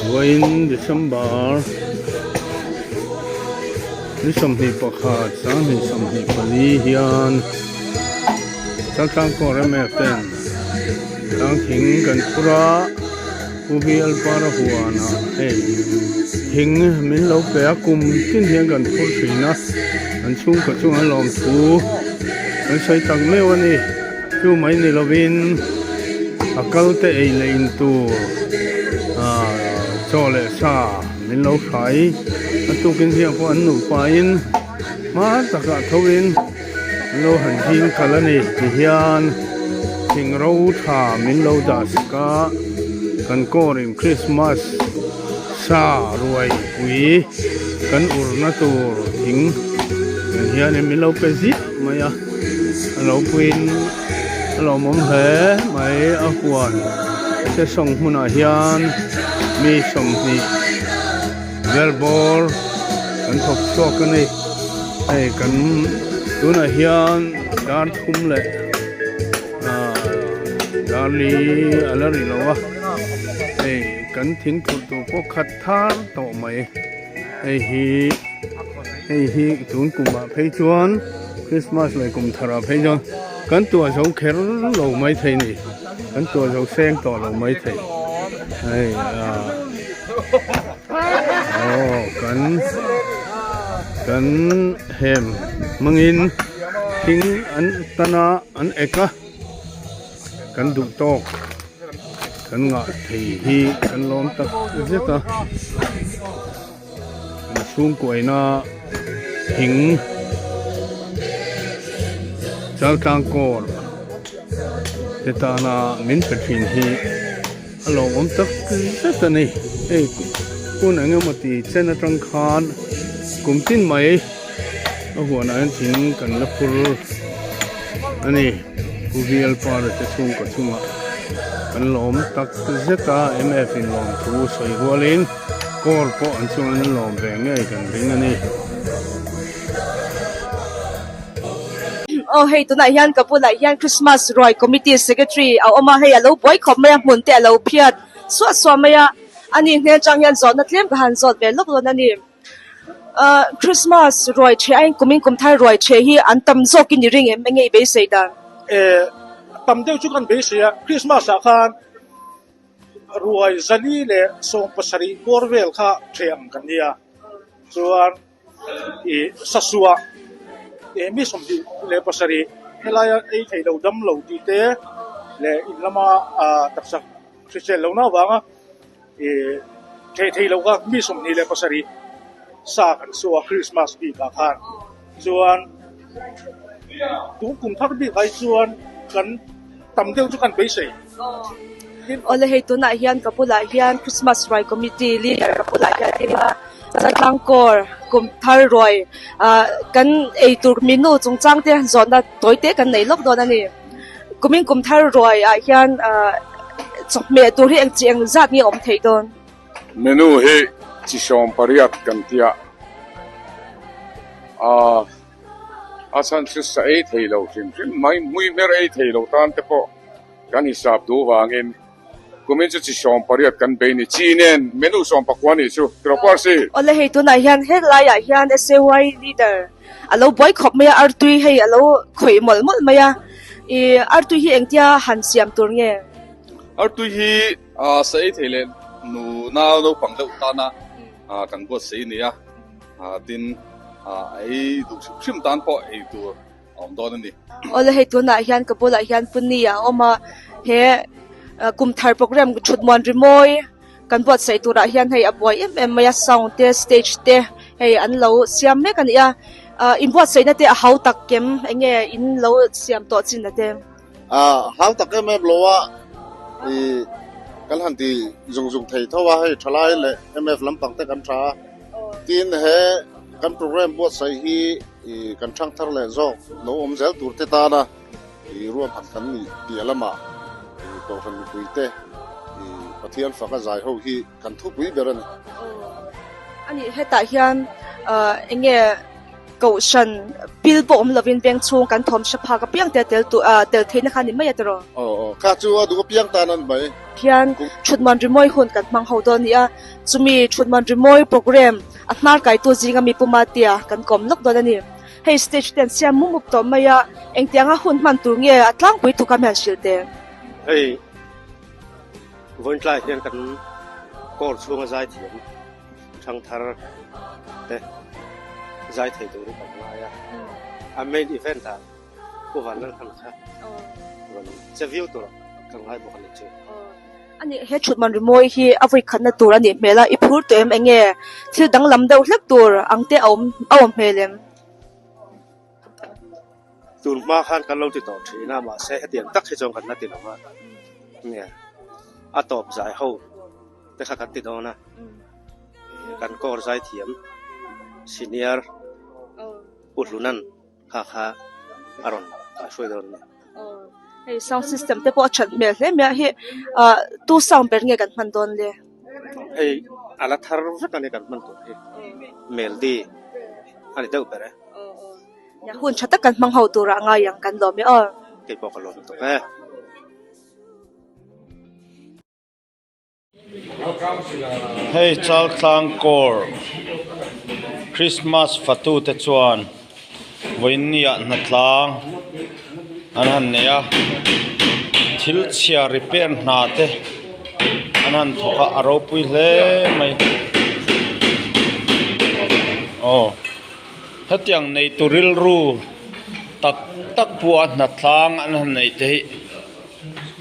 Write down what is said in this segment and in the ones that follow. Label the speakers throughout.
Speaker 1: Vawiin December ni 21 2024 hian Chaltlang Kawr MF ten tlang thing kan phur a Pu BL Para huanah hei thing min lo pe a kum tin hian kan phur thin a an chhungkaw chungah lawmthu kan sawi tak meuh a ni. Chu mai ni lovin a kal te ei leh in tur ah chaw leh sa min lo hrai a tukin hian pawh an nupa in hma takah tho in an lo han zing kal a ni ti hian thing ro tha min lo dah sak a kan kawr in Christmas sa ruai pui kan urna tur thing hian in min lo pe ziah mai a. A lo puiin a lawmawm hle mai a huan sesawng hmunah hian mi 20 vel bawr kan thawk chhuak a ni hei kan tunah hian dar thum leh ah dar li a la ri lo a hei kan thing phurh tur pawh khat thar tawh mai hei hi hei hi tun kumah phei chuan Christmas leh kum thar ah phei chuan kan tuah zo kher lo mai thei ni kan tuah zo seng tawh lo mai thei hei ah aw kan kan hem hmangin thing an tan a an ek a kan duh tawk kan ngah thei hi kan lawm tak zet a. An chhungkuaina thing chaltlang kawr te tana min pe thin hi a lawmawm tak zet a ni hei hun eng emaw ti chen atang khan kum tin mai a huanah hian thing kan la phur a ni Pu Bial Para te chhungkaw chungah kan lawm tak zet a MF in lawmthu sawi rualin. Kawr pawh an chuan an lawm ve ngei kan ring a ni.
Speaker 2: Aw hei tunah hian ka bulah hian Christmas ruai committee secretary a awm a, hei a lo buai khawp mai a, hmun te a lo phiat suah suah mai a, ani hnen chang hian zawhna tlem ka han zawt ve lawk dawn a ni. Ahh Christmas ruai ṭheh aiin kumin kum thar ruai ṭheh hi an tam zawkin i ring em? Enge i beisei dan?
Speaker 3: Eh tam deuh chu kan beisei a, Christmas ah khan Ruai 470 bawr vel kha ṭheh ang kan nia. Chuan ih sasua ih mi 27 helaia ei thei lo dam lo tih te leh in lama ah taksa hrisel lohna avanga ih ṭheh thei lo kha mi 27 sa kan su a Christmas bikah khan. Chuan tun kum thar bikah hi chuan kan tam deuh chu kan beisei.
Speaker 2: Awle hei tunah hian ka bulah hian Christmas ruai committee leader ka bulah hian a ding a, Chaltlangkawr kum thar ruai ah kan ei tur menu chungchang te zawhna tawi te kan nei lawk dawn a ni. Kumin kum thar ruai ah hian ah chawhmeh tur hi eng chi eng zat nge a awm theih dawn?
Speaker 4: Menu hi chi 80 kan tia a a chhan chu sa ei thei lo hrim hrim mai hmui hmer ei thei lo tan te pawh kan hisap duh vangin kumin chu chi 80 kan bei ni chi nen menu 19 nih chu tiro par si.
Speaker 2: Awle hei tunah hian helaiah hian SAY leader a lo buai khawp mai a artui hei a lo khawih mawlh mawlh mai a ih artui hi engtia han siam tur nge?
Speaker 5: Artui hi A sa ei thei leh nu nau naupang deuh tana kan buatsaih a ni a, tin a ei duh hrim hrim tan pawh ei tur a awm dawn a ni.
Speaker 2: Awle hei tunah hian ka bulah hian Puni a awm a, he kum thar program thutmuan rimawi kan buatsaih turah hian hei a buai em em mai a, sound te stage te hei an lo siam mek a ni a, inbuatsaihna te a hau tak kem eng nge in lo siam tawh chin a te?
Speaker 6: A hau tak em em lo a, i kan han ti zung zung thei tho a, hei thalai leh MF lampang te kan tha a, tin he kan program buatsaih hi i kan thang thar leh zawk lo awm zel tur te tana i ruahman kan nih piah lamah i Kohhran mipui te i Pathian faka zai ho hi kan thupui ber a ni.
Speaker 2: Anih hetah hian eng nge? Kohhran pil pawh awm lovin veng chhung kan thawm hre phak apiang te tel tur ah tel theihna kha a ni mai a tiraw?
Speaker 6: Aw aw, kha chu a duh apiang tan a ni mai.
Speaker 2: Hian thutman rimawi hun kan hmang ho dawn a ni a, chumi thutman rimawi programme a hnar kaitu zinga mi Puma tia kan kawm lawk dawn a ni. Hei stage te an siam mup mup tawh mai a, engtianga hun hman tur nge a tlangpui thuk a mi han hrilh teh?
Speaker 7: Hei vawiin tlai hian kan court chhunga zaithiam. Thangthar te zai thei turin kan ngai a, a main event ah Pu Vanlalhman kha rawn che viau tur ka ngai bawk a ni chu.
Speaker 2: A nih he thutman rimawi hi a vawi khatna tur a nih hmel a, i phur tawh em enge thil danglam deuh hlek tur ang te a awm a awm hmel em?
Speaker 7: Tun hma khan kan lo ti tawh thin a, mahse hetiang tak hi chuan kan la ti lo a, nge a tawp zai ho te kha kan ti dawn a, kan court zai thiam senior Pu Hlunan kha kha a rawn kaihhruai dawn a ni.
Speaker 2: Hei sound system te pawh a that hmel hle mai a, hei tu sound ber nge kan hman dawn le?
Speaker 7: Hei a la thar vek a ni kan hman tur hi, Meldi a ni deuh ber e.
Speaker 2: Hun tha tak kan hmang ho turah ngai ang kan lawm e aw.
Speaker 7: Kei pawh ka lawm lutuk e.
Speaker 1: Hei Chaltlang Corps Christmas fatu te chuan vawiinniah hnatlang an han nei a, thil chhia repair hna te an han thawk a, a ropui hle mai. Aw hetiang neitu rilru tak tak pawha hnatlang an han neih te hi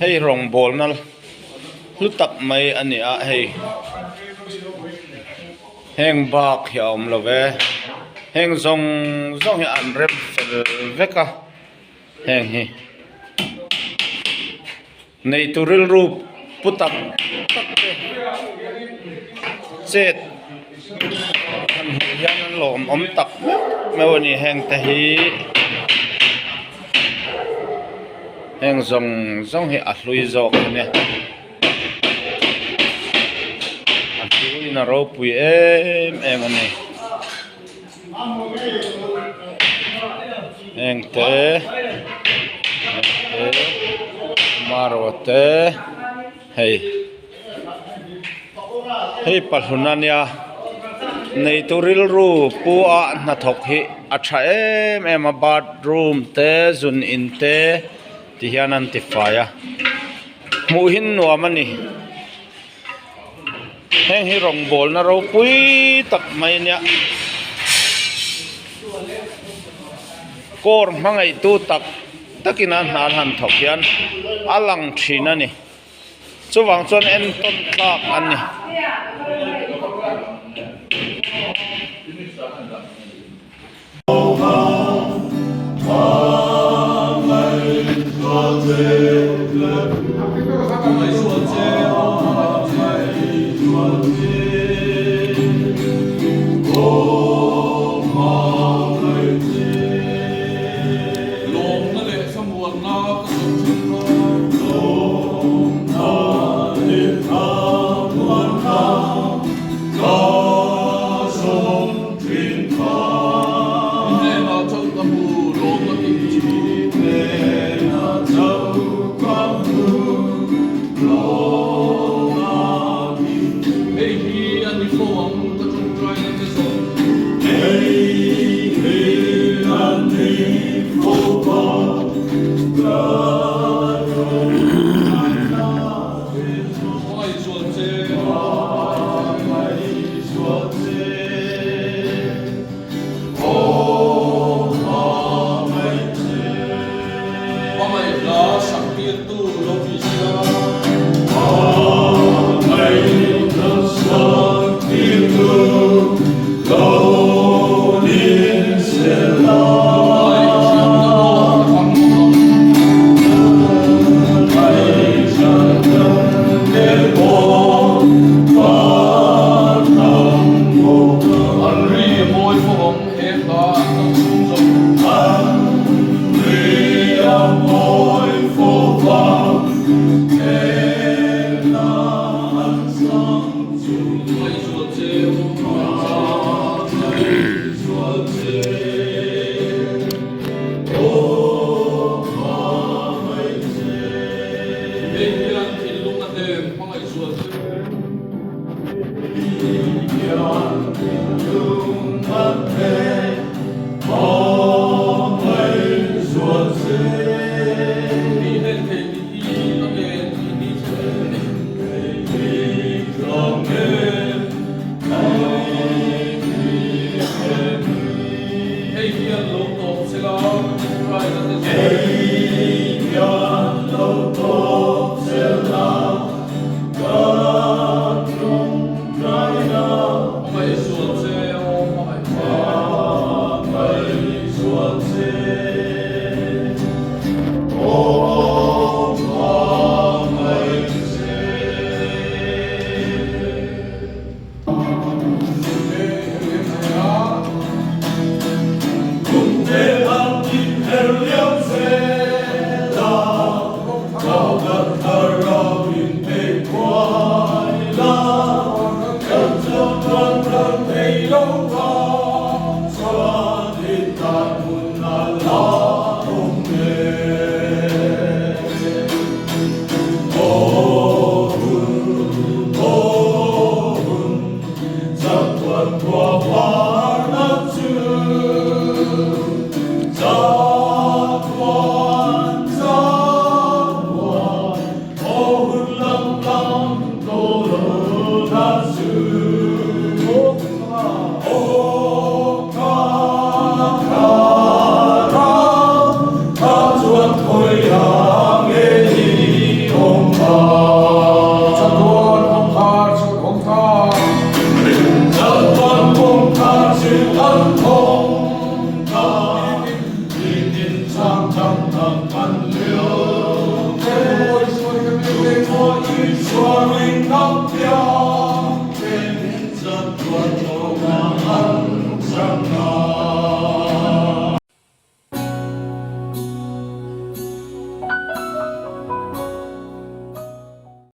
Speaker 1: hei rawngbawlna Hlu tak mai a ni a hei heng bak hi a awm lo ve heng zawng zawng hi an rem fel vek a heng hi neitu rilru pu tak tak te chet han hmuh hian an lawmawm tak meuh meuh a ni heng te hi. Heng zawng zawng hi a hlui zawk a nia a hluiin a ropui em em a ni heng te heng te marawh te hei hei pahlun a nia neitu rilru pu a hnathawk hi a tha em em a bathroom te zun in te ti hian an ti fai a hmuh hi nuam a ni heng hi rawngbawlna ropui tak mai a nia kawr hmangaihtu tak takin a hna an han thawk hian a lang thin a ni. Chuvang chuan entawn tlak a ni.